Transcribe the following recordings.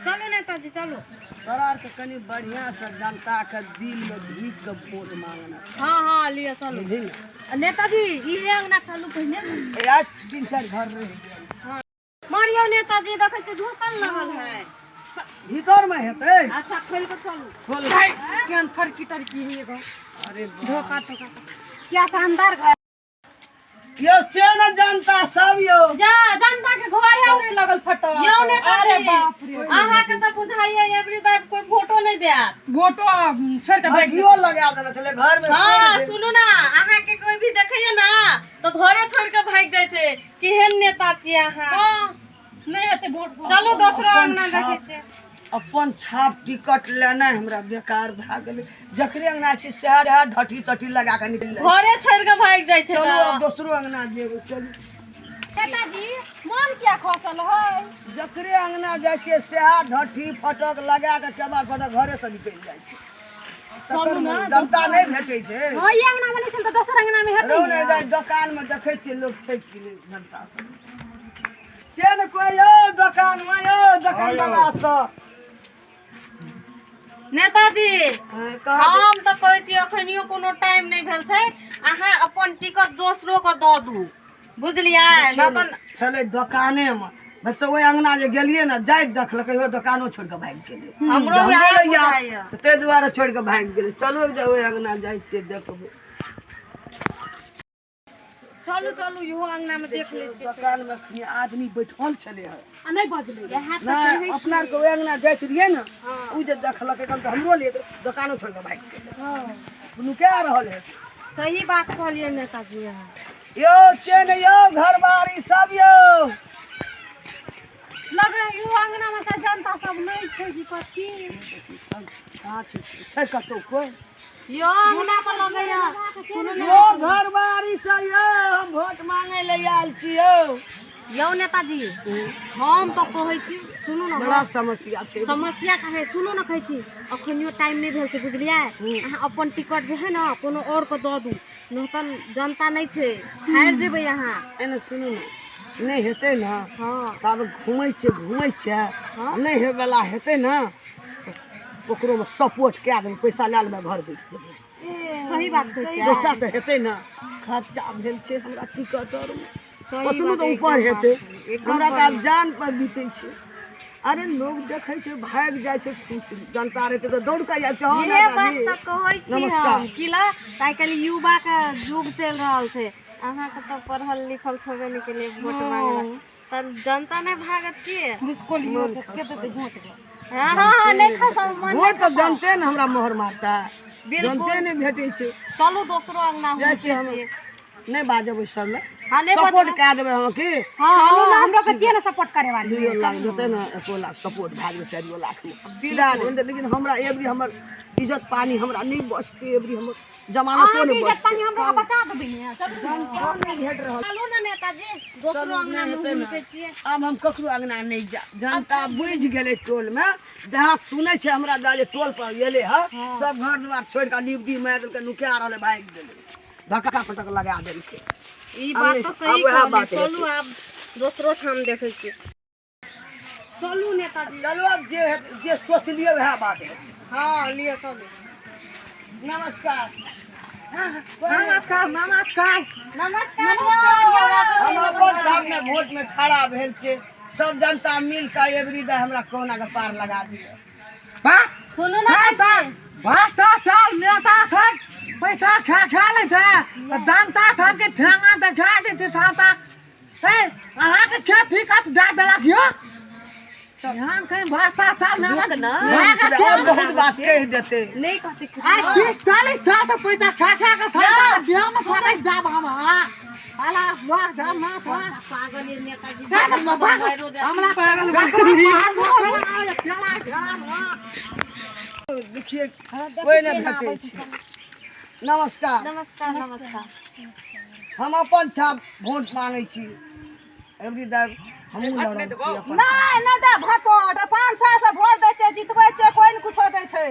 चलू नेताजी चलू। तोरा आरके कनि बढ़िआँसँ जनताके दिलमे ढुकि कऽ वोट मांगना। हाँ हाँ, लिअ चलू। बुझली ने? नेताजी, इहे अंगना चलू पहिने। ए, तीन चारि घर रहि गेल। मारियो नेताजी, देखै छियै ढोकल लगल है। भीतरमे हेतै। अच्छा, खोलि कऽ चलू। खोल। केहन फरकी टरकी है एगो। अरे बाप। धोखा धोखा, क्या शानदार घर। यौ चेन जनता सब यौ। जा जनता के घर है लगल फटल। यौ नेताजी, अरे बाप रे। अहाँके तऽ बुझाइए एबरी दाइ कोइ वोटो नहि देत। वोटो छोड़ के बैठ। भट्ठियो लगा देने छलै घरमे। हाँ, सुनू ना, अहाँके कोइ भी देखैया ना तऽ घरे छोड़ि कऽ भागि जाइ छै। केहन नेता छियै अहाँ? हाँ, नहि हेतै वोट। चलू दोसरो अपन अंगना छाप। देखै छियै। अपन छाप टिकट लेनाइ हमरा बेकार भए गेलै। जकरे अंगना छै सएह रहे, ढटी तटी लगा कऽ निकलि जाइ। घरे छोड़ि कऽ भागि जाइ छै। चलू। तऽ आब दोसरो अंगना जेबै, चलू। नेताजी, मन किया खसल है? जकरे अंगना जाइ छियै सएह ढठी फटक लगा कऽ केबाड़ फटक घरेसँ निकलि जाइ छै। तकर जनता नहि भेटै छै। हाँ, ई अंगना में नहि छै तऽ दोसर अंगना में हेतै। रौ ने जाइ दोकानमे, देखै छियै लोक छै कि नहि। जनता सब चेन कोइ यौ दोकानमे, यौ दोकान वाला सब। नेताजी, हँ, कहाँ? हम तऽ कहै छी अखनियो कोनो टाइम नहि भेल छै, अहाँ अपन टिकट दोसरो के दऽ दू, बुझलियै? देखियौ नहि ने, तऽ छलै दोकानेमे बस, ओहि अंगना जे गेलियै ने, जाइत देखलकै, ओहि दोकानो छोड़ि कऽ भागि गेलै। हमरो हमरो वएह लैया, बुझाइया। तऽ ताहि दुआरे छोड़ि कऽ भागि गेलै। चलू, एक ओहि अंगना जाइ छियै, देखबै। चलू चलू, इहो अंगना मे देख लै छियै। दोकानमे एखनी आदमी बैठल छलै हँ। आ नहि बजलै? इएह तऽ नहि, कहै। अपना आरके ओहि अंगना जाइत रहियै ने, ओ जे देखलकै कन तऽ हमरो लिए दोकानो छोड़ि कऽ भागि गेलै, नुका रहल है। सही बात कहलियै नेताजी अहाँ। यौ चेन यौ घरबारी सब यौ। लगे है इहो अंगना में शायद जनता सब नहि छै कि कथी? कहाँ छै, छै कतहु कोइ? यो अंगना पर लगैया, सुनू ने। यौ घरबारी सब यौ, हम वोट मांगे लए आयल छी यौ। यौ नेताजी, हम तऽ कहै छी, सुनू ने। बड़ा समस्या छै। समस्या कहे, सुनू ने, कहै छी अखनियो टाइम नहि भेल छै, बुझलियै? अहाँ अपन टिकट जे है ने कोनो और के दऽ दू, नहि तऽ जनता नहि छै, हारि जेबै अहाँ। एने सुनू ने, नहि हेतै ने, तब घुमै छियै, घुमै छियै। हाँ। आ नहि होयवला हेतै ने, ओकरोमे सपोर्ट कए देबै, पैसा लए लेबै, घर बैठ जेबै। सही बात कहै छियै। पैसा तऽ हेतै ने, खर्चा भेल छै हमरा टिकट आरमे। सही ओतनो बात, तऽ ऊपर एकदम हेतै। बात, एकदम हमरा तऽ आब बढ़िआँ। जान पर बीतै छै। अरे लोग देखै छै, भागि जाइ छै खुश। जनता रहतै तऽ दौड़ कऽ आबि छै। हँ इहे बात नेताजी। तऽ कहै छी। नमस्कार। हम की ला आइ काल्हि युवा के युग चलि रहल छै। अहाँके तऽ पढ़ल लिखल छेबे नहि केलियै, वोट मांगे तऽ जनता नहि भागत की? मन खस। हाँ हाँ हाँ, नहि खसाउ मन, नहि वोट तऽ खसाउ। जनते ने हमरा मोहर मारता। बिल्कुल। जनते नहि भेटै छै। चलू दोसरो अंगना जाइ हुनके छियै हम। छियै। नहि बाजब ओहि सब लए। हाँ, नहि सपोर्ट बजबै। कए देबै हम की? हाँ। चलू हाँ, ने। हमरो के छियै ने सपोर्ट करे वाली। 2 लाख देतै ने, 1 लाख सपोर्ट भए गेलै, 4 लाखमे दए देबै ने, लेकिन हमरा एबरी हमर इज्जत पानी हमरा नहि बचतै, एबरी हमर जमानतो अहाँके नहि इज्जत बचतै। पानी हमरो के बचा देबै ने, चलू ने। जनता नहि भेट रहल। चलू ने नेताजी, दोसरो अंगना मे हेतै ने। हुनके छियै। आब हम ककरो अंगना नहि जायब। जनता बुझि गेलै टोलमे, जहाँ सुनै छै हमरा दाइ जे टोल पर एलै हँ, सब घर दुआर छोड़ि कऽ निबदी मारि देलकै, नुका रहलै, भागि गेलै, धक्का फटक लगा देलकै। ई आब बात नहि- तऽ आब सही वएह कहलियै। बात चलू, हेतै। आब दोसरो ठाम देखै छियै, चलू नेताजी। चलू, आब जे हेतै, जे सोचलियै वएह बात हेतै। हाँ, लिअ, चलू। नमस्कार। नमस्कार, नमस्कार। नमस्कार। हम अपन सामने वोट में खड़ा भेल छै। सब जनता मिल कऽ एबरी दै हमरा कोना के पार लगा दिअ। सुनू ने। भ्रष्टाचार नेता सब पैसा खा खा लै छै, जनता सबके ठेंगा देखा दै छै। छाता हे, अहाँके के टिकट दए देलक यौ? ध्यान कहीं भ्रष्टाचार नेता रुक ना। और बहुत बात कहि देतै। नहि कहते। आइ 30-40 साल से पैसा खा खा के छाता बिहार में थोड़ा जाब हम। हाँ, अला लोग जाम ना था। पागल ये नेताजी। हमरा पागल। देखिए, कोइ नहि भेटै छै। नमस्कार। नमस्कार, नमस्कार। हम अपन छाप वोट मांगै छी, एबरी दाइ हमहूँ लड़ल छी अपन। नहि, नहि दे भोट। 5 साल से भोट दै छै, जितबै छै, कोइ ने कुछो दै छै।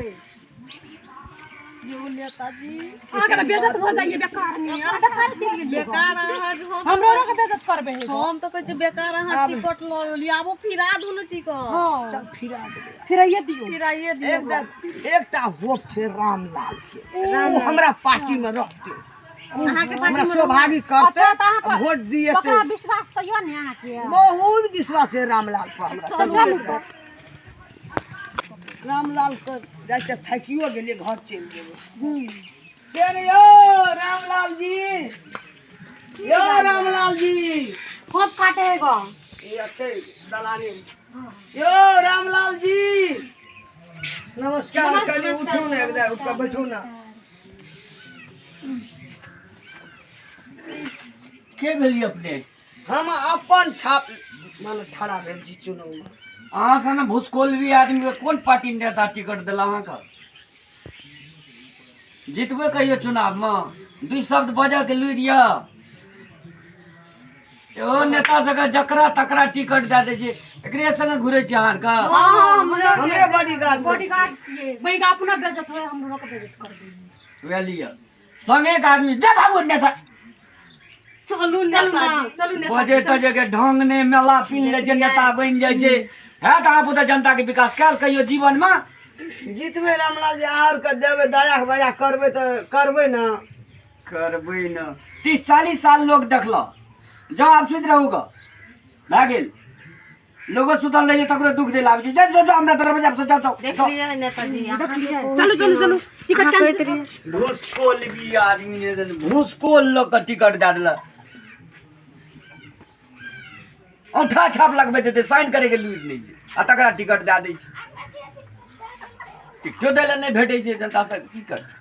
यौ नेताजी। अहाँके तऽ बेइज्जत भऽ जाइए बेकार में, अहाँ बेकार चलि गेलियै। बेकार अहाँ। हमरो के बेइज्जत करबै हे हम तऽ कहै छियै बेकार अहाँ टिकट लऽ एलियै, आबो फिरा दू ने टिकट। हँ, चल फिरा देबै। फिराइए दियौ। फिराइए दियौ। एकदम एकटा होप छै रामलाल के, ओ हमरा पार्टी में रहते, अहाँके हमरा पार्टी में सौभाग्य करते, अच्छा, तऽ अहाँ पर- वोट दिएते। ओकरा विश्वास तऽ यऽ ने अहाँके? बहुत विश्वास है रामलाल पर हमरा। चलू तऽ। रामलाल के जाइ छै, थाकियो गेलियै, घर चलि जेबै। चल यौ रामलाल जी, यौ रामलाल जी। फोप काटेगा। ई छै दलानी। यौ रामलाल जी, नमस्कार। कनि उठू ने, एकदम उठ कऽ बैठू ने। के भेलियै अपने? हम अपन छाप माने ठड़ा भेल छी चुनावमे। अहाँ सन भुसकोलवी आदमीके कोन पार्टी नेता टिकट देला अहाँके? जीतबै कहियो चुनावमे? दू शब्द बजऽके लुरि यऽ। एहो नेता सबके जकरा तकरा टिकट दए दै छै। एकरे संगे घुरै छै अहाँ आरके? हँ, हमरे बॉडीगार्ड सब। बॉडीगार्ड छियै। बैग अपना बेइज्जत होय, हमरो के बेइज्जत कर दी। वएह लिअ, संगे के आदमी जा भागू नेता। चलू चलू नेताजी। ना, चलू नेता। बजे तजे के ढंग नहि, मेला पीन लै छै, नेता बनि जाइ छै। है तऽ आबू तऽ जनताके विकास कयल कहियो जीवनमे? जीतबै रामलाल जी, आर के देबै, दया के बजा करबै तऽ करबै ने। करबै ने। 30-40 साल लोक देखलक। जाउ, आब सुति रहू गऽ, भए गेल। लोगो सुतल रहै छै तकरो दुख दै आबै छै। जाउ जाउ जाउ, हमरा दरवाजा पर से जाउ जाउ जाउ। देखलियै नेताजी, अहाँके चलू चलू चलू, टिकट कैंसिल। घुसखोल भी आदमी ने देल, घुसखोल लोक के टिकट दए देलक। औंठा छाप लगबैत हेतै, साइन करैके लुरि नहि छै आ तकरा टिकट दए दै छै। टिकटो दै लए नहि भेटै छै जनता सब, की करतै?